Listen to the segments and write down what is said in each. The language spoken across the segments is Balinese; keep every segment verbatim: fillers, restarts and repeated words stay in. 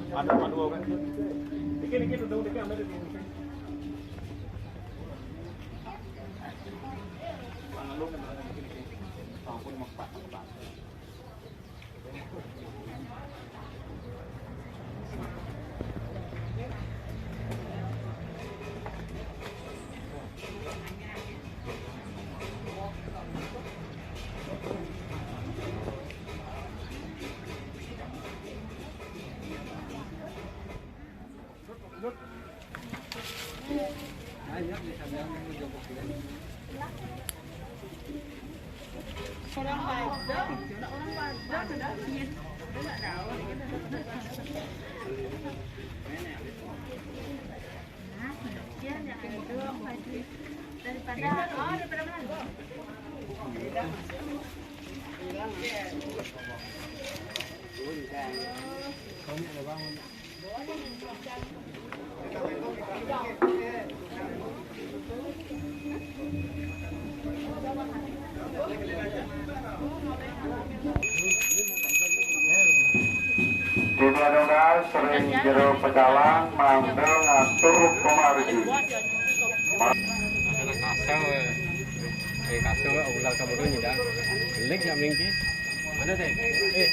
Ada, ada orang. Dikit, dikit, udah, udah, ambil dikit. Dina dongkas sering jero pecalang mangda ngatur pamargi. Kasel, eh, kasel, ulah kaburu nyida. Lik nak mingki. Mana teh? Eh.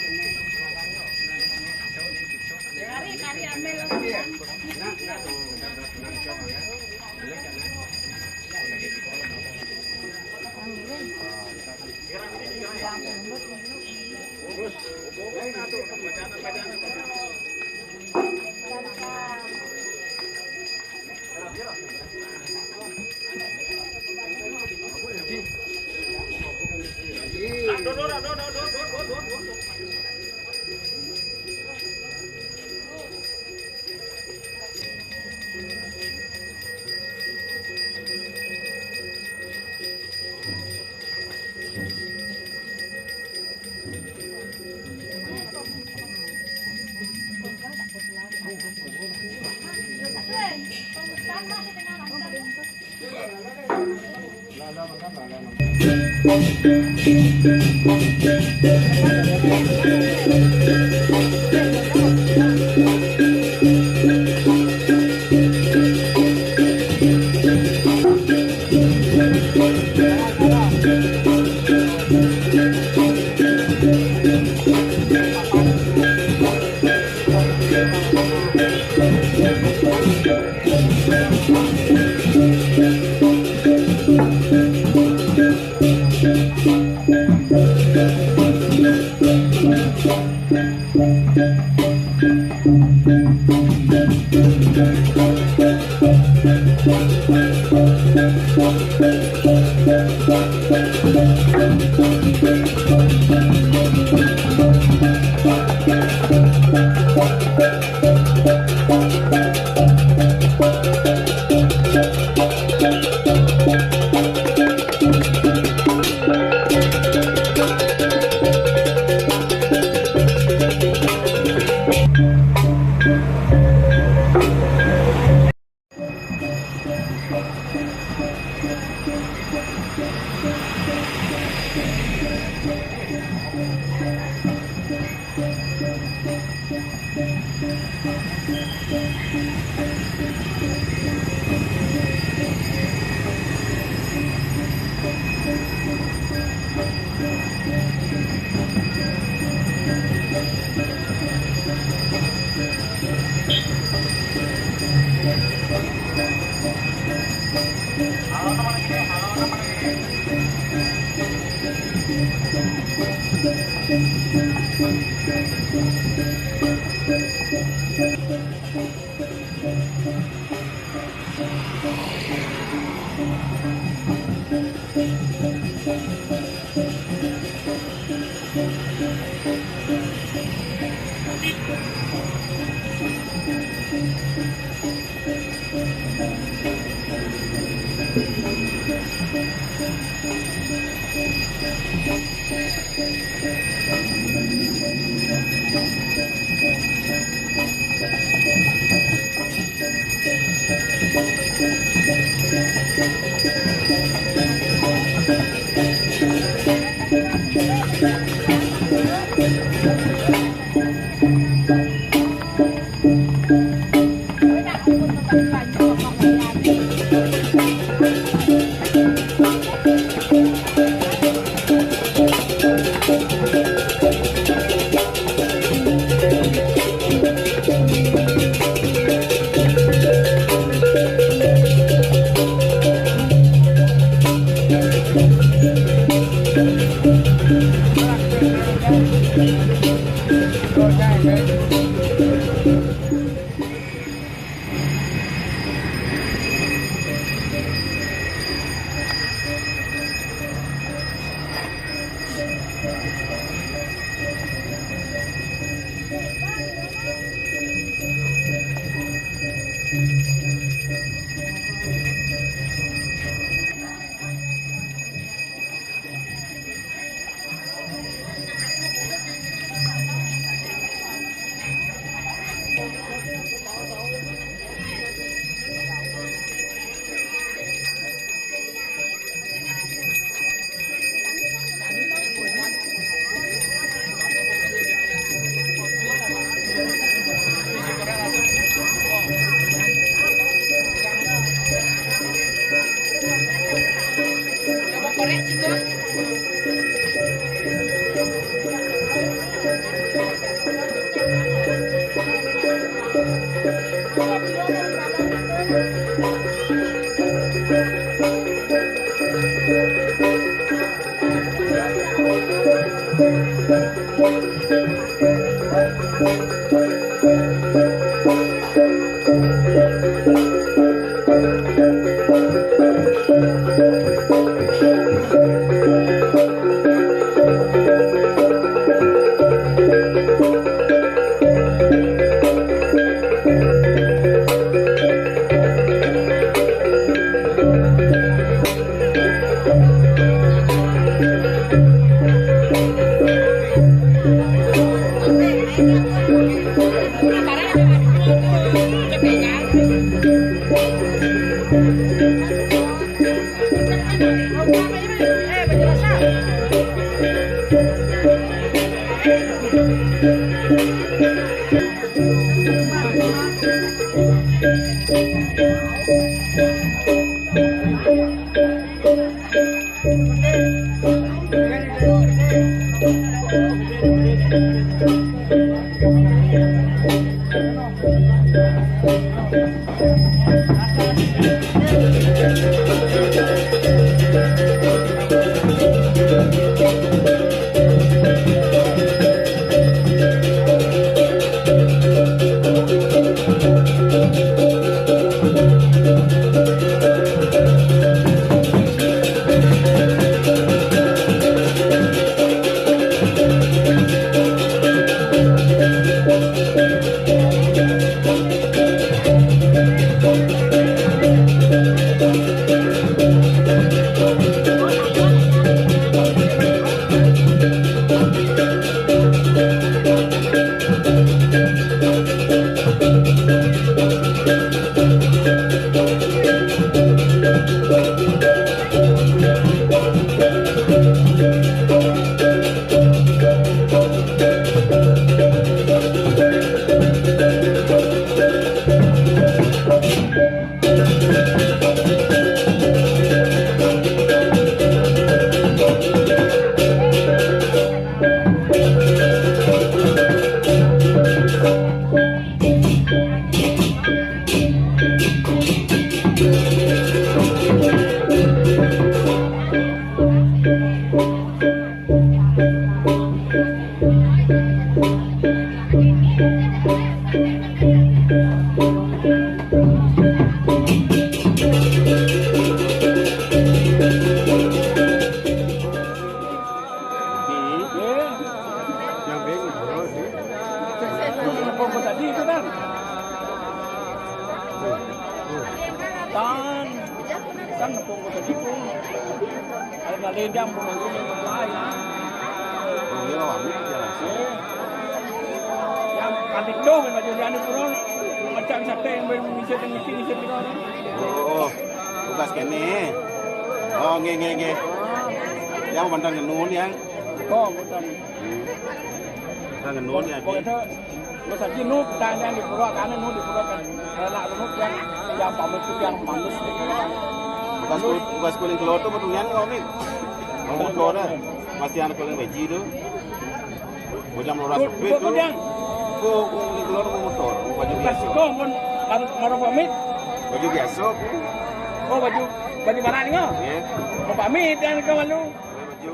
Itu kan. Tan, tan nepung ko tadi pun. Ada nalendang pun itu yang lain. Iya, wah, ini jelas. Yang kami tuh, yang baju dia anu pun, macam siapa yang bisa ngisi, ngisi kita orang. Oh, tugas kene. Oh, nggih, nggih, nggih. Yang mantan ngenun, yang. Oh, mantan. Hmm. Mantan ngenun, ya, Pokoknya Bi. Itu, terus aja nu pertanyaan di pura, karena nu di pura kan. Enak nu yang, yang pamit itu yang manus gitu. Bukas ku-, bukas kuning keloto, betul yang ngomik. Ngomong motor, eh. Pasti anak kuning beji tu. Bujang rolas. Ku, ku, ku, yang. Ku, ku, kuning keloto, ku motor. Ku baju Bukas biasa. Kau pun baru, baru pamit. Baju biasa, ku. Oh, baju, baju barang ni kau? Iya. Mau pamit, yang kau malu. Baju.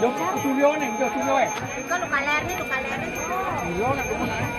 Yo, tulio ne, yo, tulio, eh. Engko luka lerni, luka lerni. Tulio ne, tulio ne.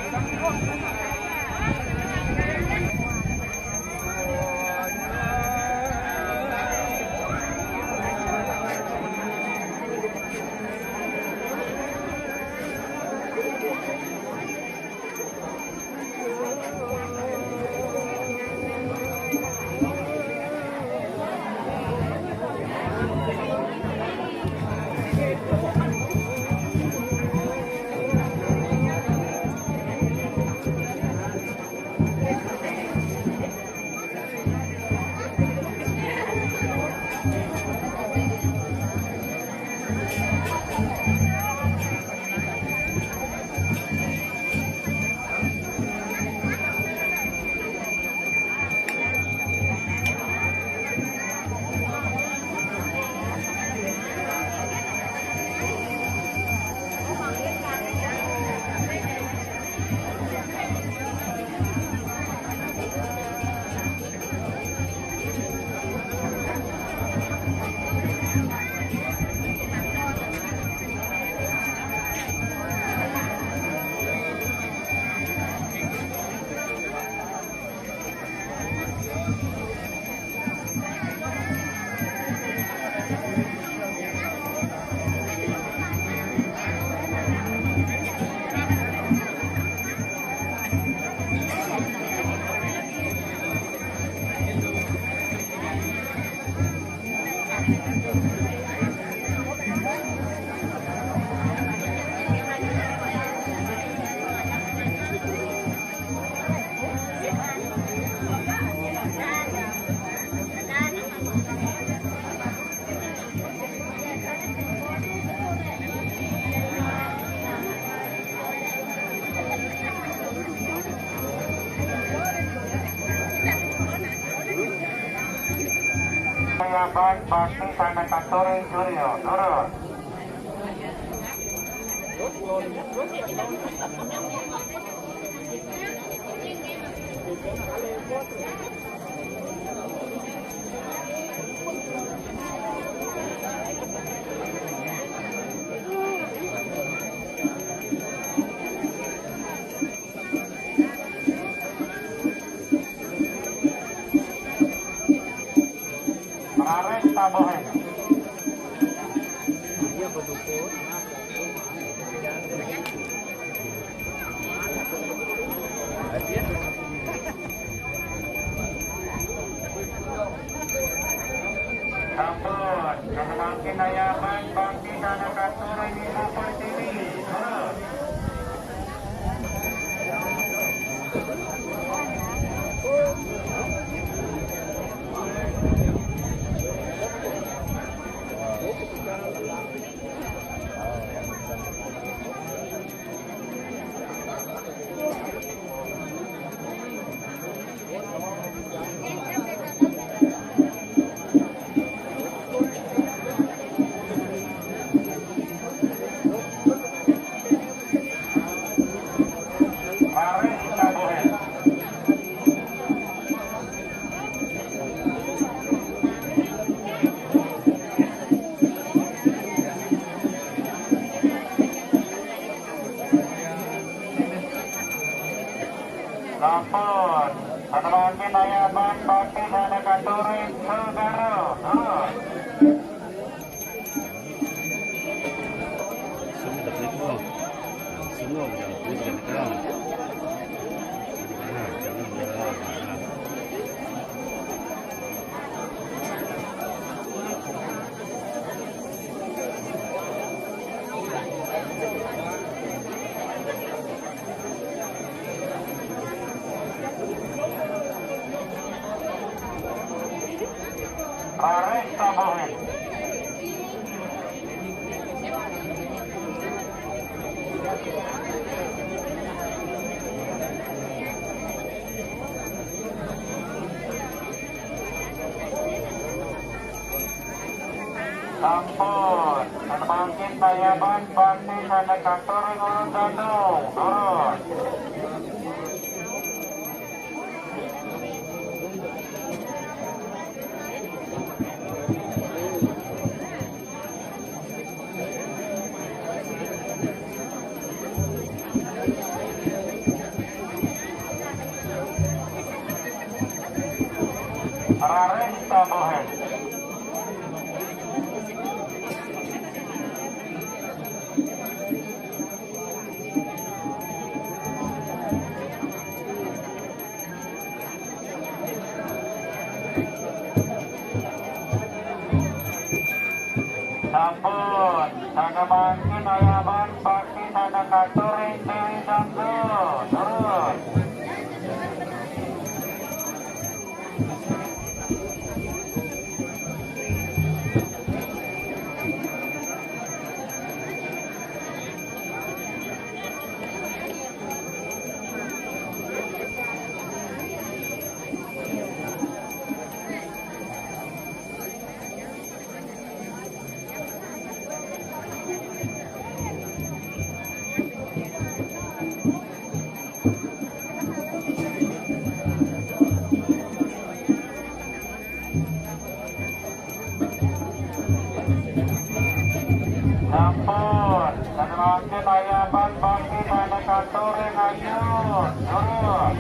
Payaban Bakti Tana Katore Suryo, turun. Rares tabohen. Sampun, semakin ayaban bakti tana katore Ibu Pertiwi. Terus. Ampun, anu mangkin ayaban bakti sané katurin Sugaro, turun. Rarék tabohén. Sampun, anu mangkin ayaban bakti sané katurin Ulun Dandung, turun. Rarék tabohén. Sampun, sané mangkin ayaban bakti sané katurin Déwi Sangga, turun. Sampun, sané mangkin ayaban bakti sané katurin, ayo, turun.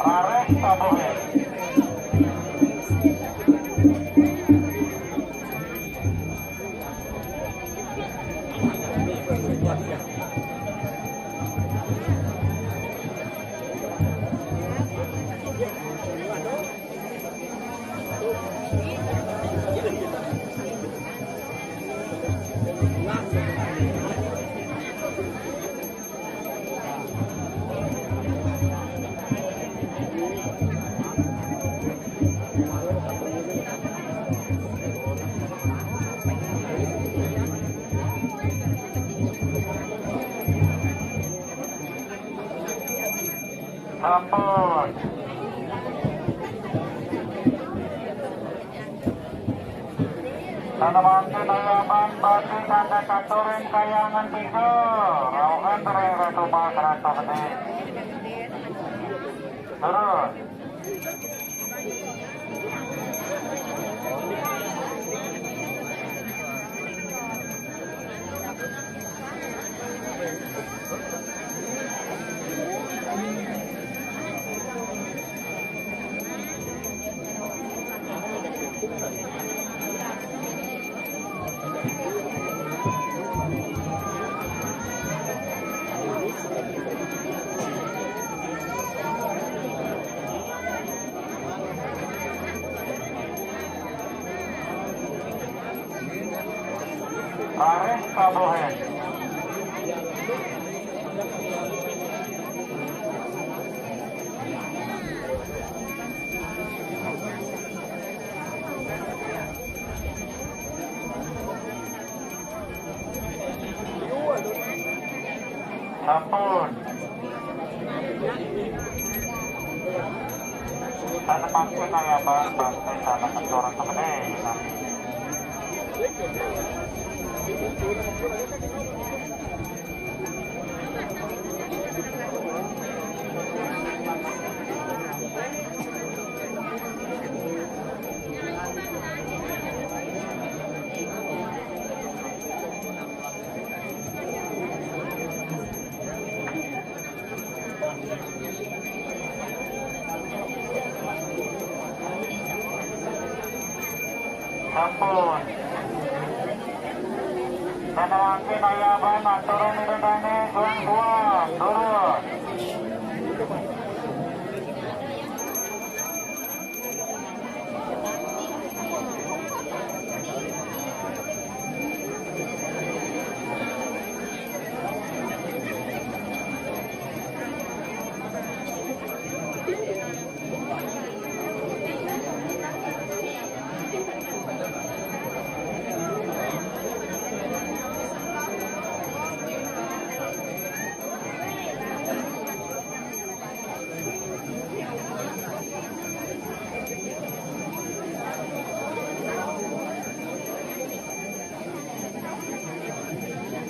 Rarék tabohén. Sampun. Sané mangkin ayaban bakti sané katurin Kahyangan tiga, rauhan ring Ratu Mas Ratu Gedé. Turun. Rarék tabohén. Sampun. Tan mangkin ayaban, bangsa istana kencur kemene. Sampun. Neneangkeun ayaban, aturan ridane, suang-suang, turun.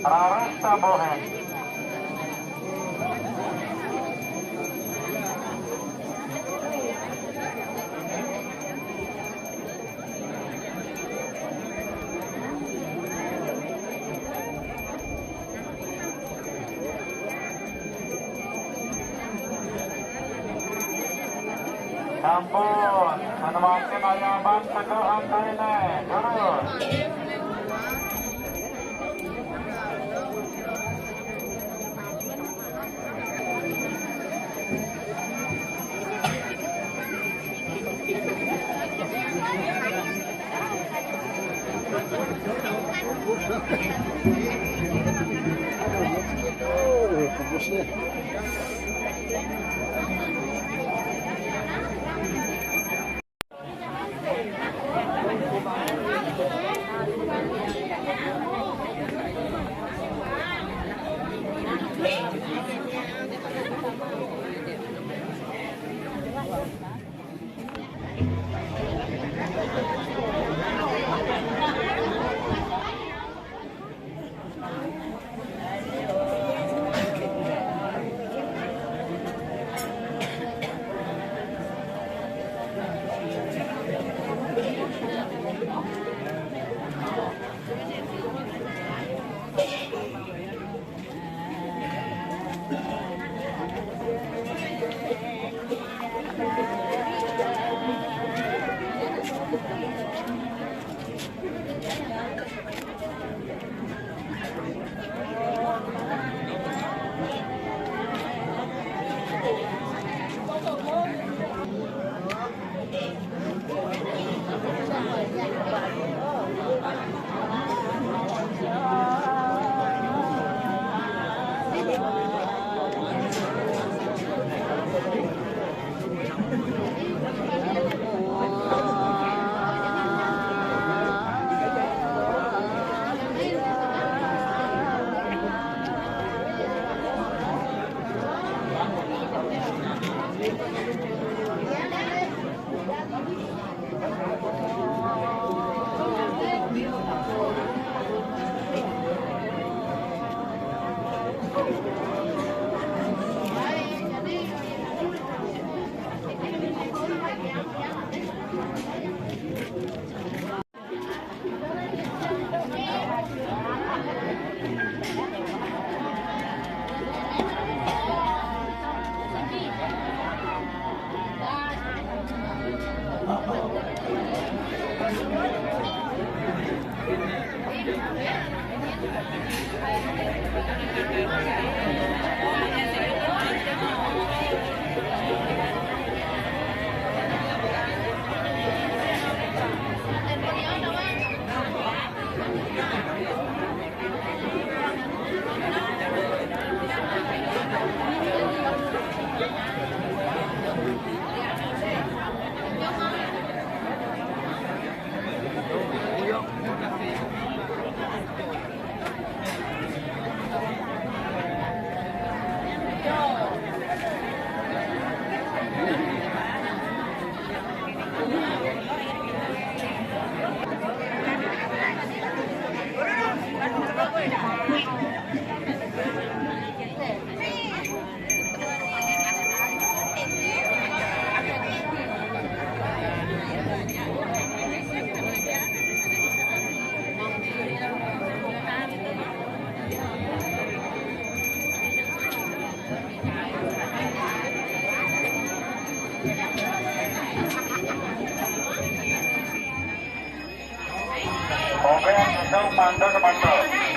Raris tabohen. Sampun, anu mangkin ayaban teguhan deui, turun. Mantap, mantap.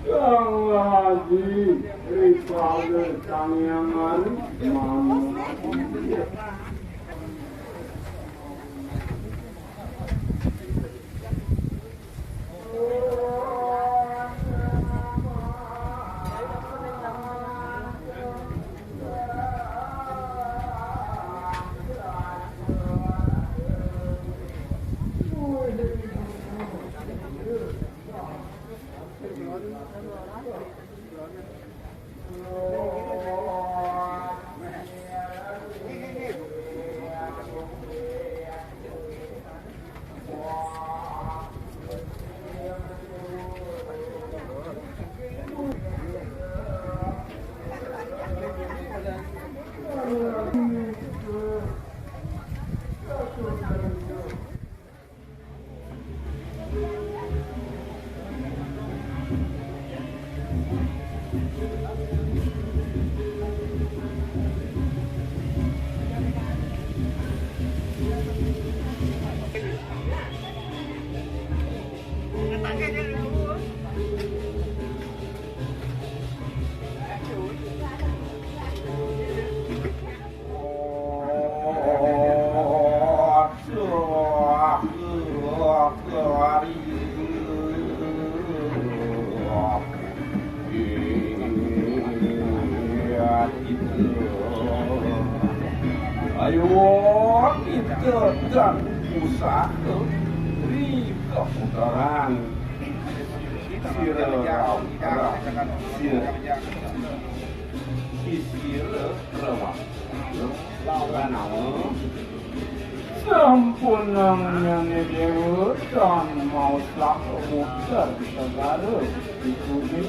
Sang Haji Ripale Sangyangan Mama. Dan pusaka ri kaputaran sira ra-, ra-, sira, sira rawat. Lawan sampun nangnyane dewa tan maosak muter segara ikuti.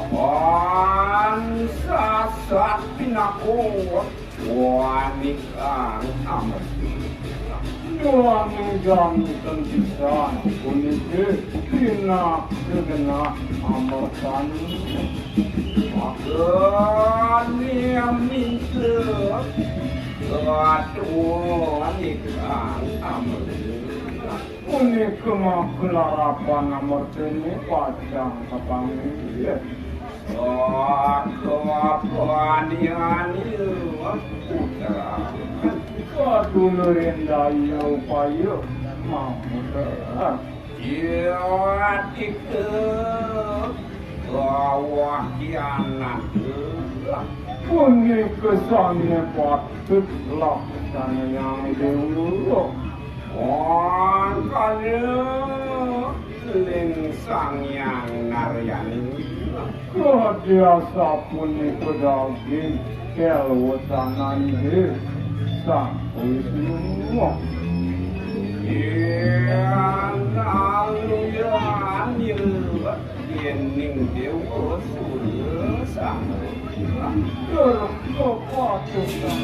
Wan sasat pinakut. Wani kang amerta. Duaning janten pisan puniki pinaka genah amertani. Maka niaminta katuan ikang amerta. Punika maklarapan amertene pacang kapanggih. Maka paniani putra. Kadulurin daya upaya mamuter. Yatika bawah kianan. Punika sane patut laksanayang dewa. Mangkana ling Sang Hyang Naryani. Kadya sapunika daging kelwetanane Sang Wisnu. Yen aluyane dening Dewa Surya Sang Dur kepatusan.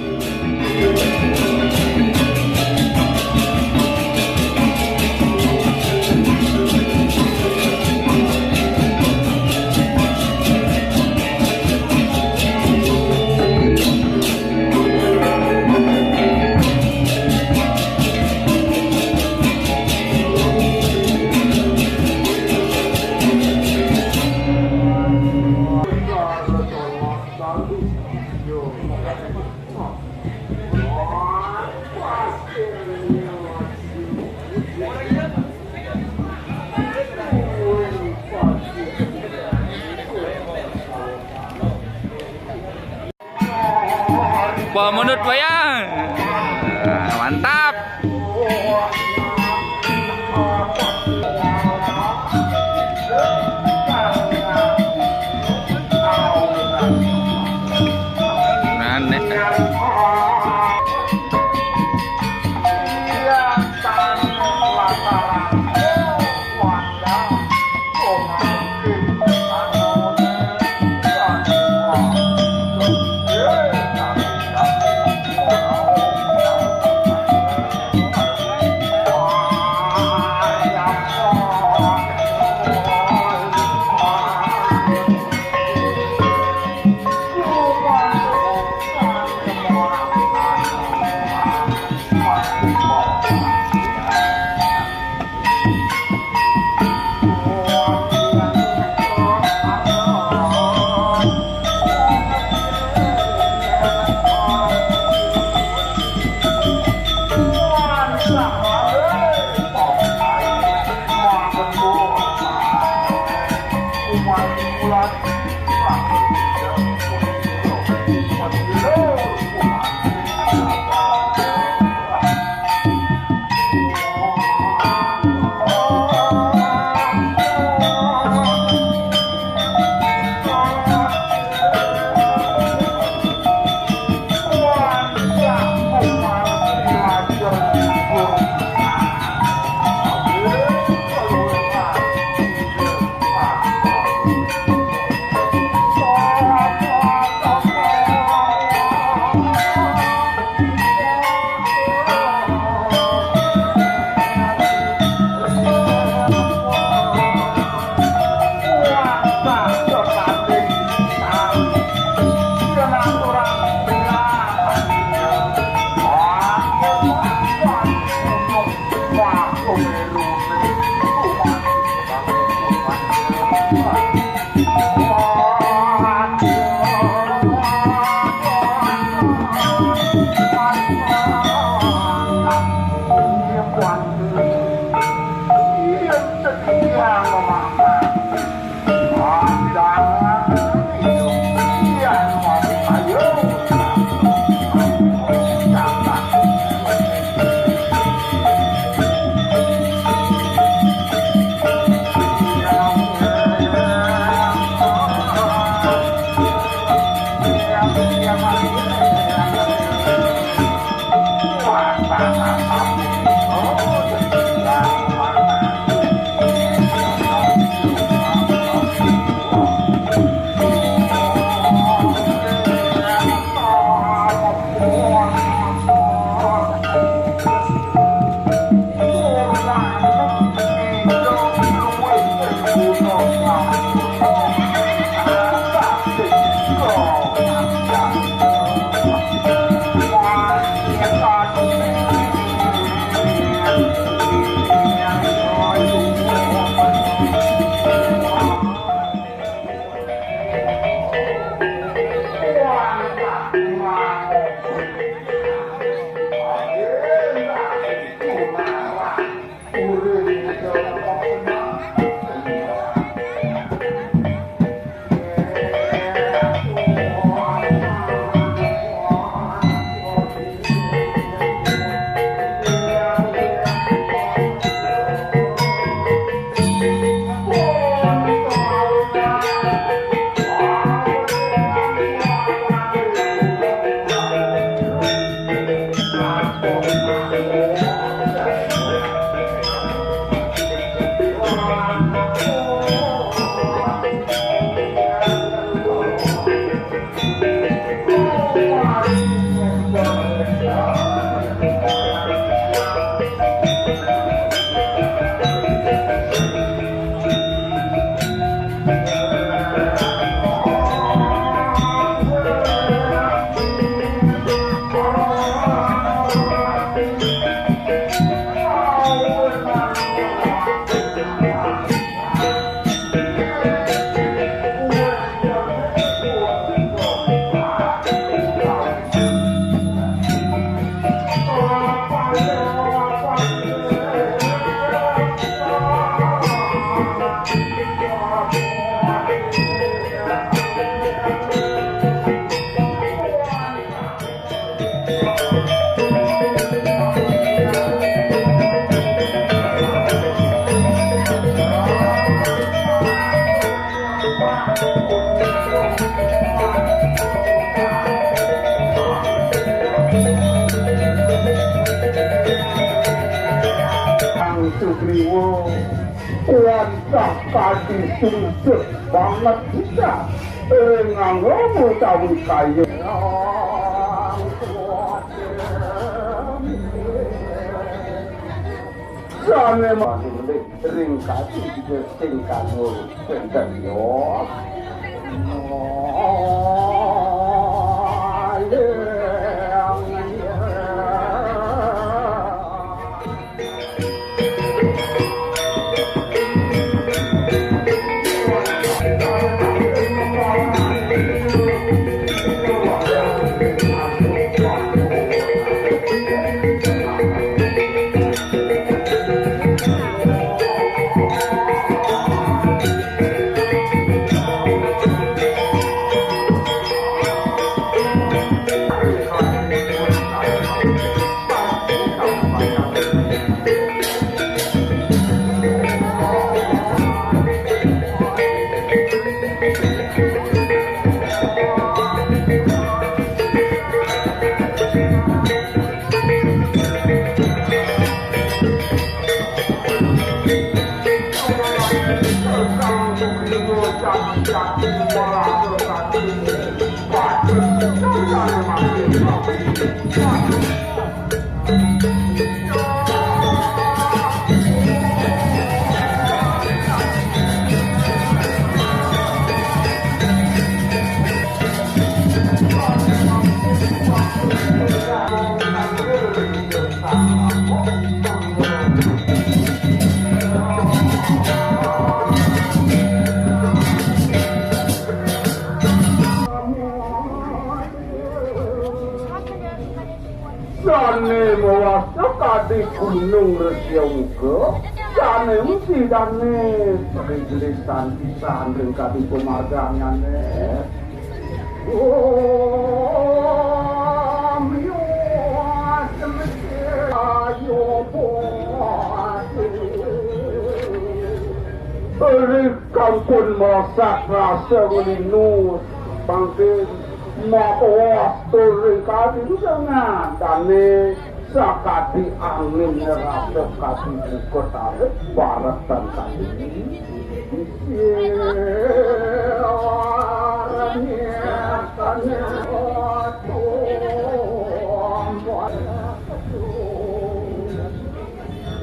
Wah, mundur wayang. Mantap. Nah, nek. Sugriwa wantah kadi sungsut banget kita ring angga utawi kaya. Sane maning ring kadi sing kanggo wénten ya. Sane mawasta kadi gunung resi muka, sane mesti dane prigelisan pisan ring kadi pamarganyane. Om yo semese ayo bo. Ri kampun masak rasa nglinu mangkin maos tur ring kadi dengan dane sakadi angin ngerasa kadi buka tarik baretan kadi.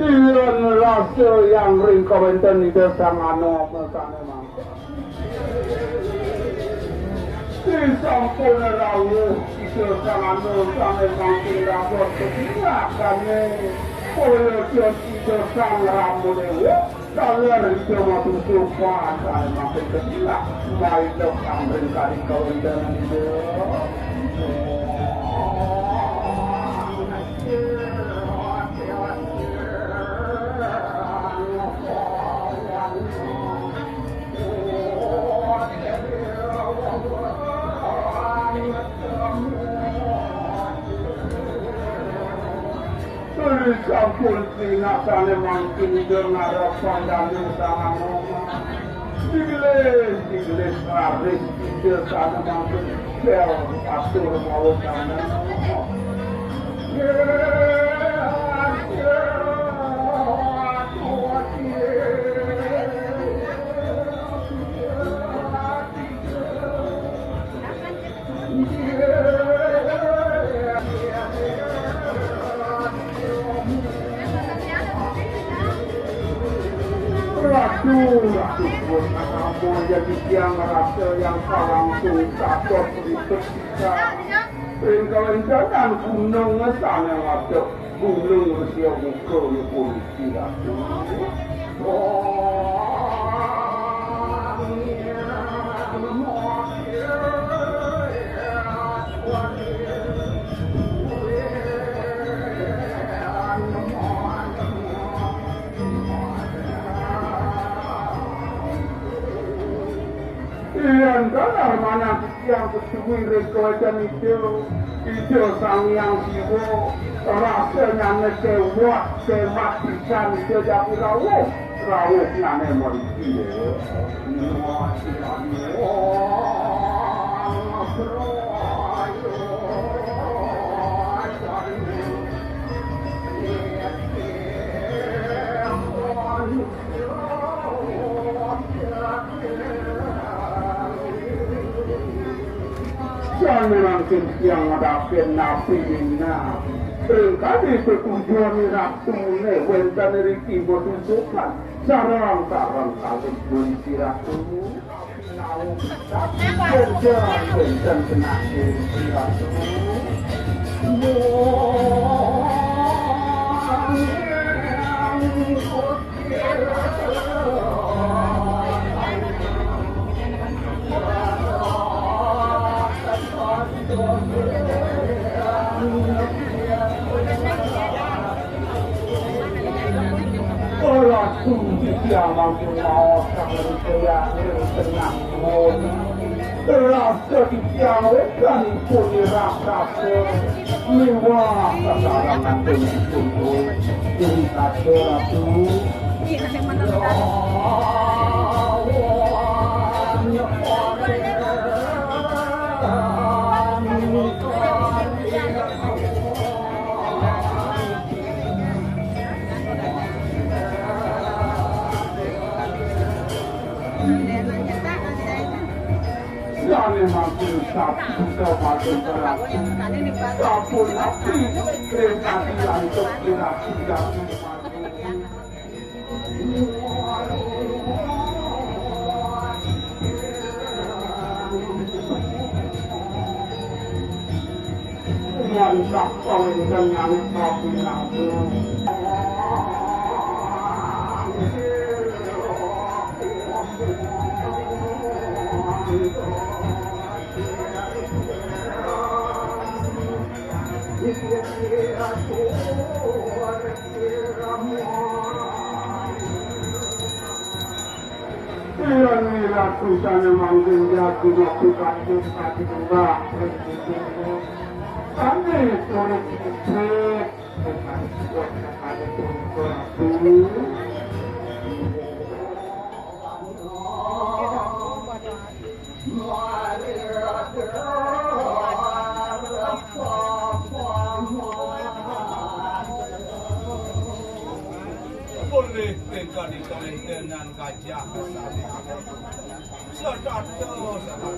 Yen rasa yang ring kawenten Ida Sang Anama sane mangke. Disampun rawuh Ida Sang Anama sane mangkin dados ketinggakane. Kaya Ida Sang Rama Dewa. Kaler Ida Matusupan, kalimatin ketiga, maida kamring kari kawendanan Ida. Sampun sinaksane mangkin Ida ngarep pandane Sang Anama. Digelis, digelis raris Ida sane mangkin sel atur mawon sane. Ratu, ratu, buat apa yang tiang rasa yang kawangku takut ribet kita. Ring kawendanan gunung sane ngadep gunung Resiamuka nipun Gusti Ratu. Yen kalar manah titiang kesuwi ring kawetan Ida, Ida Sang Hyang Siwa, rasanyane kewat, kemat pisan Ida jagi rawuh, rawuhnane mriki, ya. Mangkin tiang ngadhaken napi minab. Ring kadi tetujon ratune wenten riki madusukan sareng-sareng kalih Gusti Ratu. Wenten, wenten genah Gusti Ratu. Ora sudi tiang mangkin maos kang ring tengah pun. Rasa titiang wédanipun raksasa miwah sasarangan punipun. Ing kata Ratu. Sane mangkin sabda paling berarti. Sampun napi ring kadi antuk dirasi dadi maju. Yen sakto ingkang nyawit kabinamu. Yen nira susane mangkin jati waktu kasus tadi mbak. Kami turut sipit. Boleh tingkah di kalih tenan gajah. Sedada, sedada.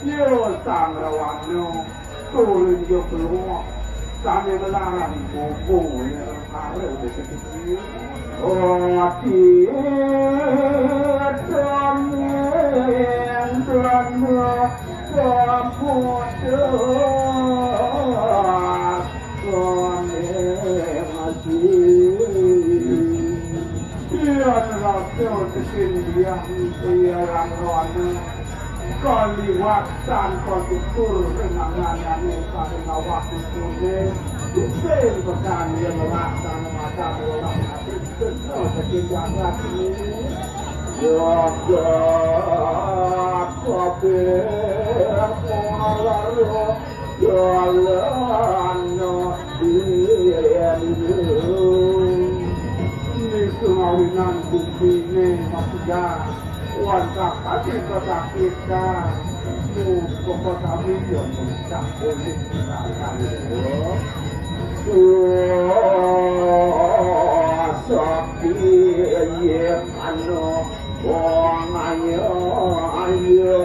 Yo, Sang Rawana, turun yo keluar. Sane melarang buku ya kare. Oh, tidak, tidak, tidak. Yen rasa tekin biang iya lan rohane, kaliwat tanpa tutur ring anganane paring awak ipune, sing pesan yen laksana macan olah ati kena tekin jagat ini. Jagat kabeh malar. Jalan no. Ini sumawinan bukine maksiat. Wan kapati kesakitan. Muga kami yo mencak boleh. Sakti ye ano. Wong ayo, ayo.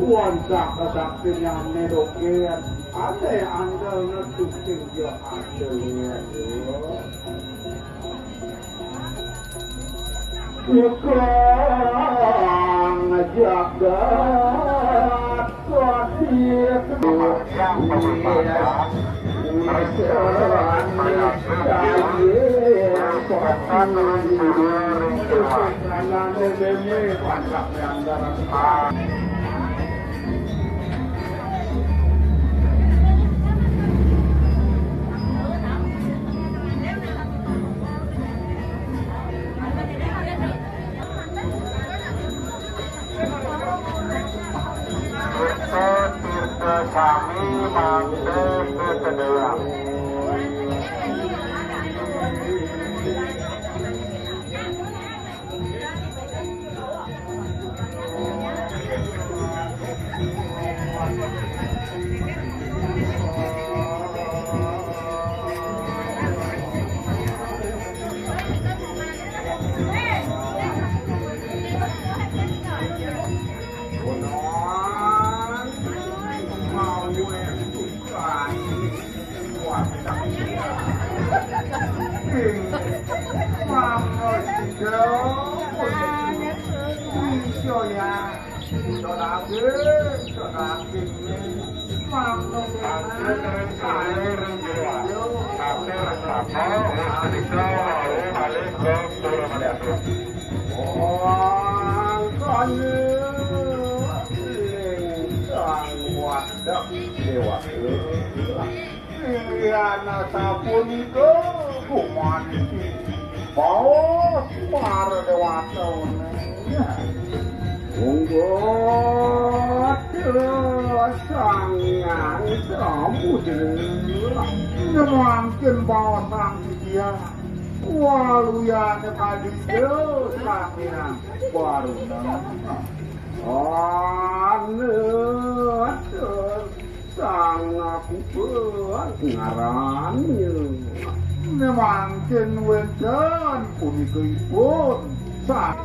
Wancak kesaktian nedoken. Ane andel netuking yo andel. Tukang jagat. Tirta, tirta sami mangke ketedeang. Wangkane ing sang wadhak dewata. Ing liyane sapunika gumanti maos para dewata. Monggo. Kamu jenengan. Nek mangkin bawa sang dia. Waluyane kali yo sampeyan baru nang. Anu, sang aku ngarani. Nek mangkin wénten punika ipun. Sa-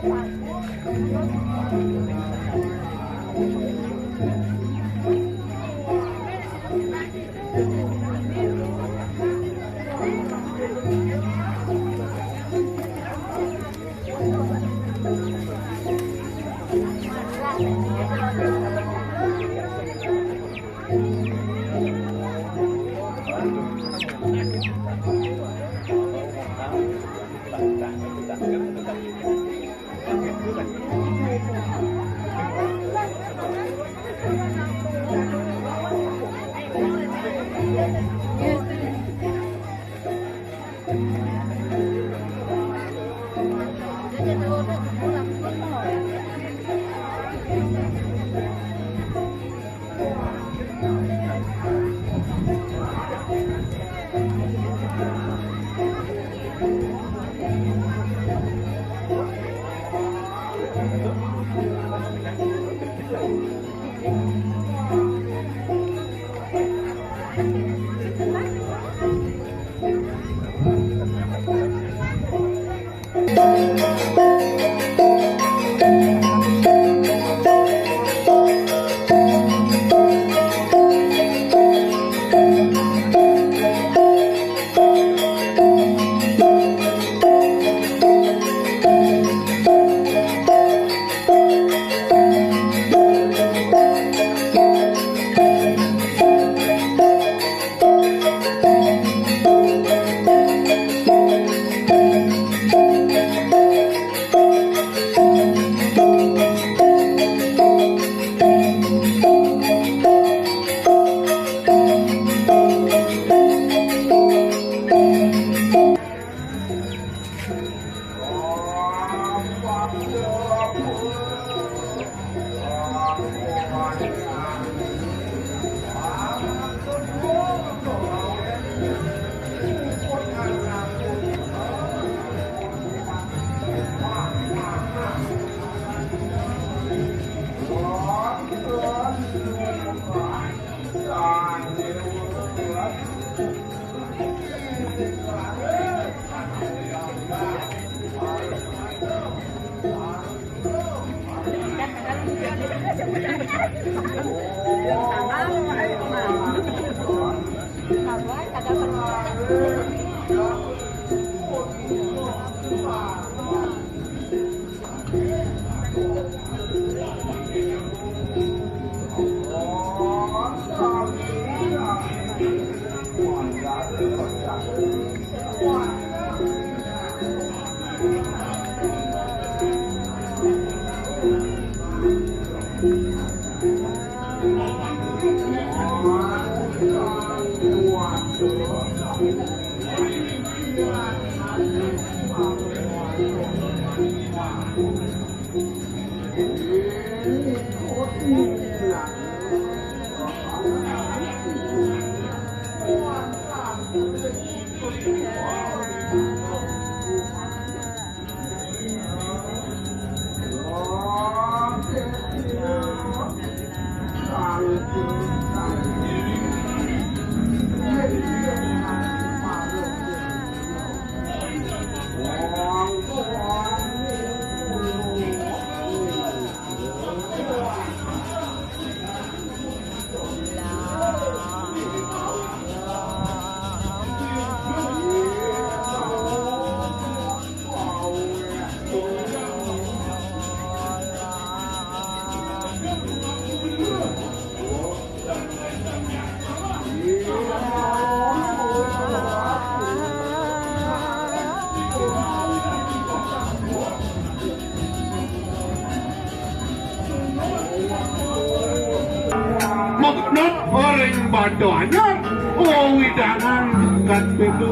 Magnat paring bada anyar, wewidangan tingkat pitu.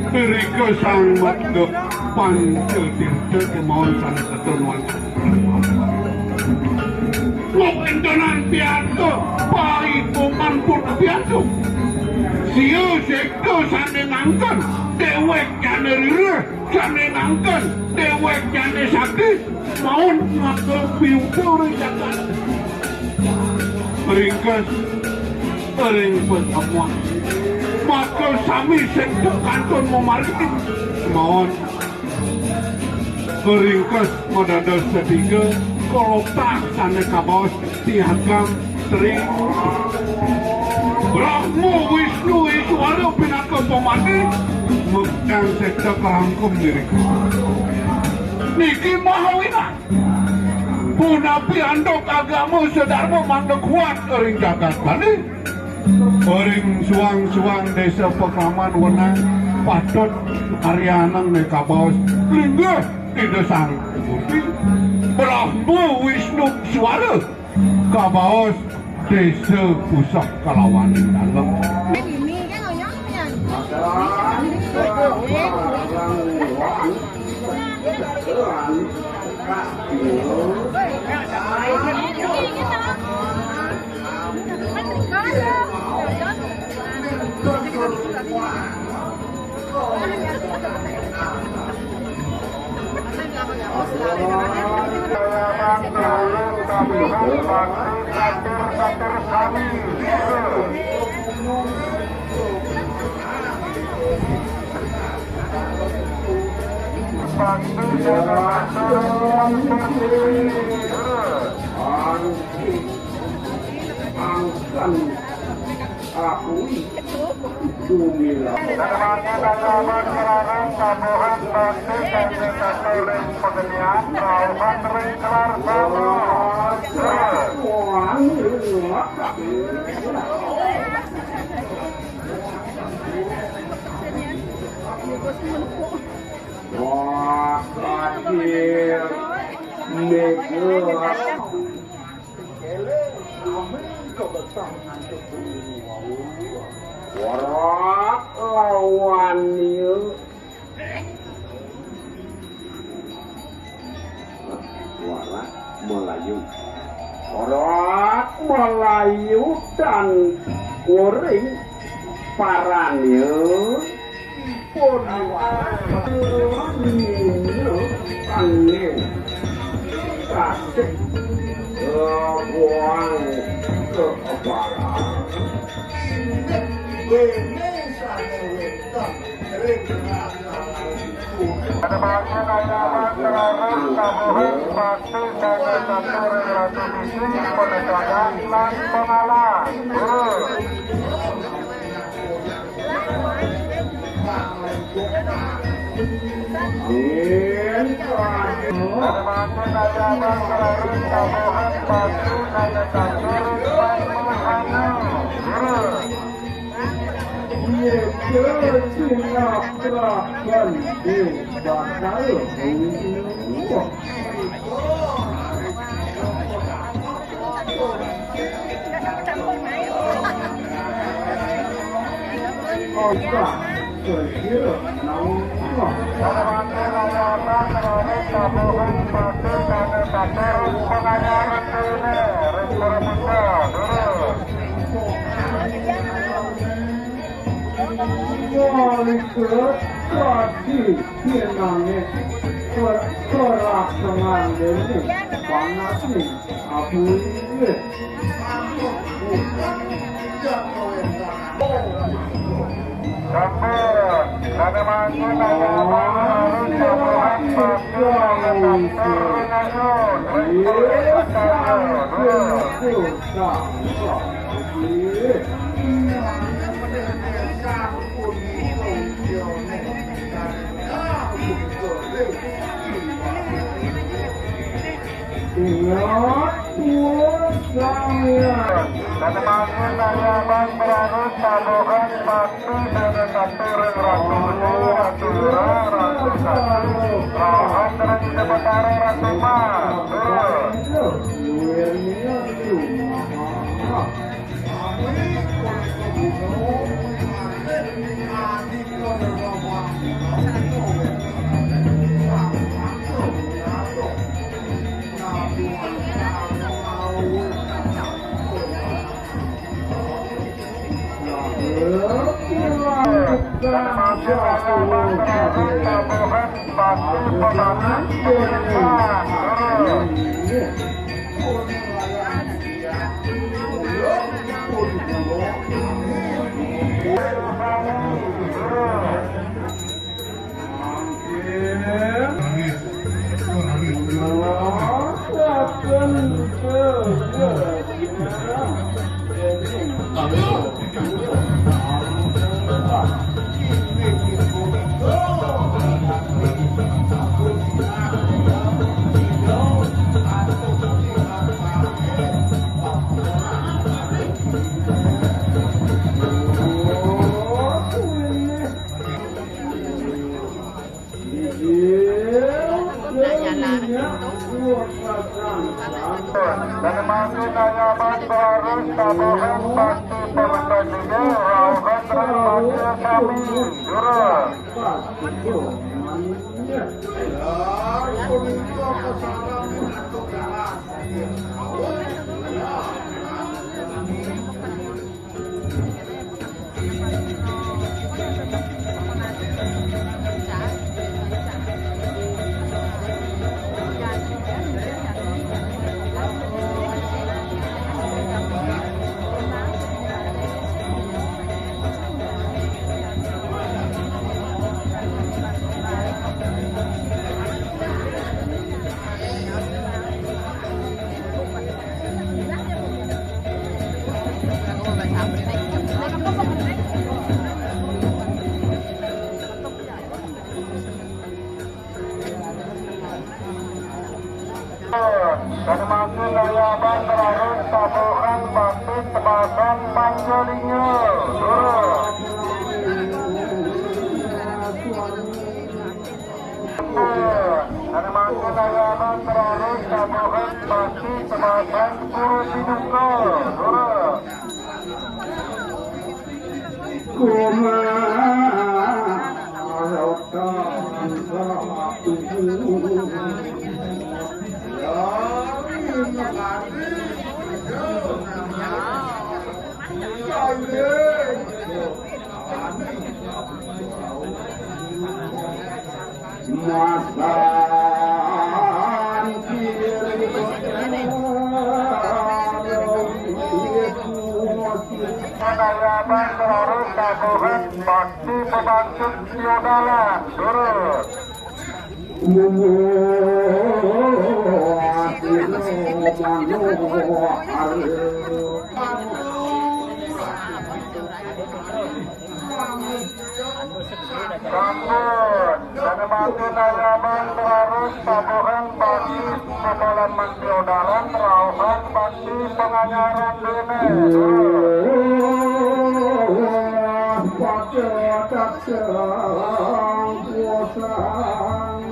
Irika Sang Marga Panca Tirta kemawon sané katon wonten. Tenan piantuk, paikungan pun piantuk. Siu sekto sané ngangken, déwék jane ririh, sané ngangken, déwék jane sakti, maun ngaku piumpul ring jagat. Ringkes, ring pertemuan. Maka sami sekto kantun mamargi. Maun Ringkes madados tetiga, kolopah sané kabaos piagam Tri Brahma Wisnu Iswara pinaka pamati, mektan sekta karangkum diri. Niki mahawinan. Punapi antuk agama sadarma mangda kuat ring jagat Bali. Ring suang-suang desa pakraman wenang patut arianang né kabaos linggih Ida Sang Gusti Brahma Wisnu Suara kabaos desa pusat kalawan dalem. Angkan akui dumilah. Wah, hadir. Mega. Kéling, amin kabetah antuk bumi wau. Warak lawan ieu. Warak Melayu. Warak Melayu tan kuring paranya. Ada bagian ayaman terlarang tabuhan bakti saya satu ring ratu bisi penegakan lan pengalah. Guru. Pinangé per-, perak pengandelé panasné abui. Sampun, kada mangkin nanya abang harus jamuran pasti nanya satu. Ingat, puas sampeyan. Kada mangkin nanya abang berarus tabuhan bakti dana satu ring ratu besi, ratu lurah, ratu satu, rahan ring Ida Betara, ratu mas. Turun. Dari mangkin ayaban berarus tabuhan bakti pertandingan rauhan ring bakti sami. Juru. Dari mangkin ayaban berarus tabuhan bakti tebasan panjalinga. Juru. Dari mangkin ayaban berarus tabuhan bakti tebasan guru piduka. Juru. Masan kiri. Ayaban berarus tabuhan bakti pebangkit piodalan. Juru. Sampun, sané mangkin ayaban berarus tabuhan bakti pepalaman piodalan rauhan bakti panganyaran déné. Pakai kacang puasang.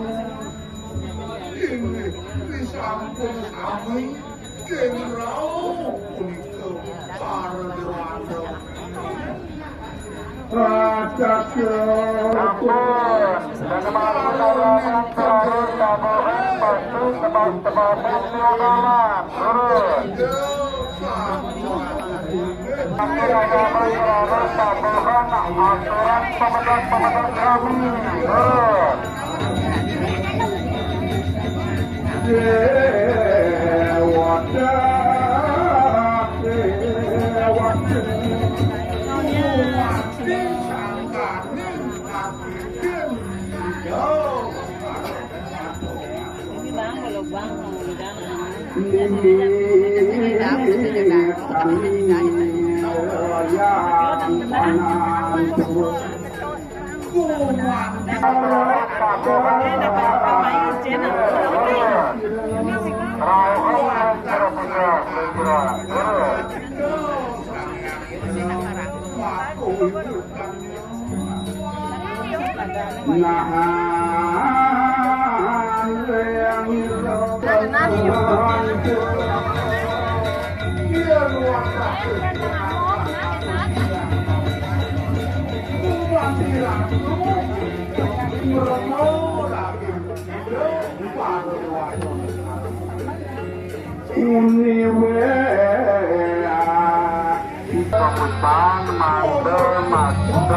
Inggih, sampun sami. Jenderal punika para déwata. Sampun, dan mangkin ayaban berarus tabuhan bakti tebas-tebasan piodalan. Turun. Mangkin ayaban berarus tabuhan aturan pemedal-pemedal kami. Turun. Ini bang, belum bang, mau udah. Ini bang, bisa jadi. Nah, uni wéa. Pamupang mangda maksa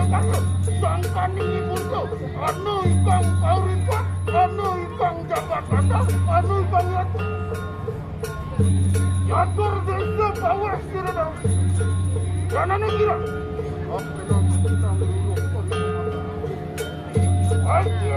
Sangkaning ibunku, anu ingkang kauripan, anu ingkang jagatata, anu ingkang yat-, yatur desa paweh sira dawuh. Danane kira. Aji